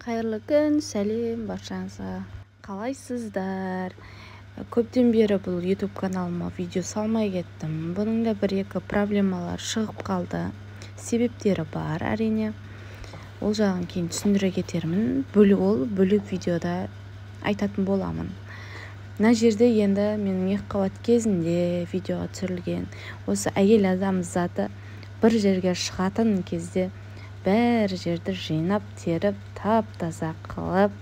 Қайырлы күн, сәлем баршаңызға! Қалайсыздар? Көптен бері бұл YouTube каналыма видео салмай кеттім. Бұның да бір-екі проблемалар шығып қалды. Себептері бар, әрине. Ол жағын кейін түсіндіре кетермін. Ол бөлек видеода айтатын боламын. Мына жерде енді менің екі қабат кезінде видеоға түсірілген осы әйел адам заты бір жерге шығатын кезде бәр жерді жинап, теріп, тап-таза қылып,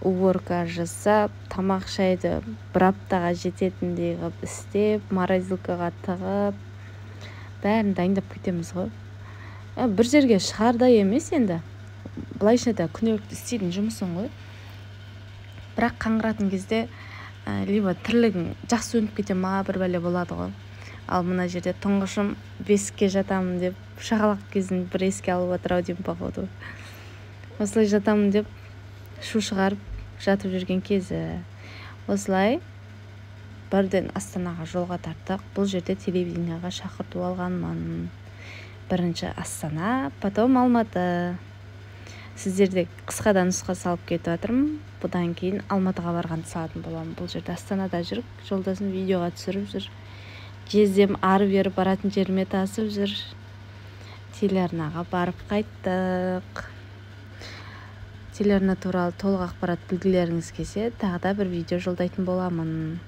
уборка жасап, тамақ шайды бір аптаға жететіндей қылып істеп, морозилкаға тығып, бәрін дайындап кетеміз ғой. Бір жерге шығардай емес енді. Былайша да күнделікті істейтін жұмысың ғой. Бірақ қаңғыратын кезде либо тірлігің жақсы өніп кете ма, бір бәле болады ғой. Ал мына жерде тұңғышым бесікке жатамын деп, шағалақ кезін бір еске алып отыр ау деймін, походу. Осылай жатамын деп шу шығарып жатып жүрген кезі. Осылай бірден Астанаға жолға тарттық. Бұл жерде телевидениеға шақырту алғанмын. Бірінші Астана, потом Алматы. Сіздерде қысқадан нұсқа салып кетіп жатырмын. Бұдан кейін Алматыға барғанды салатын боламын. Бұл жерде Астанада жүріп, жолдасым видеоға түсіріп жүр. Жездем ары-бері баратын жеріме тасып жүр. Телеарнаға барып қайттық. Телеарна туралы толық ақпарат білгілеріңіз келсе, тағы да бір видео жолдайтын боламын.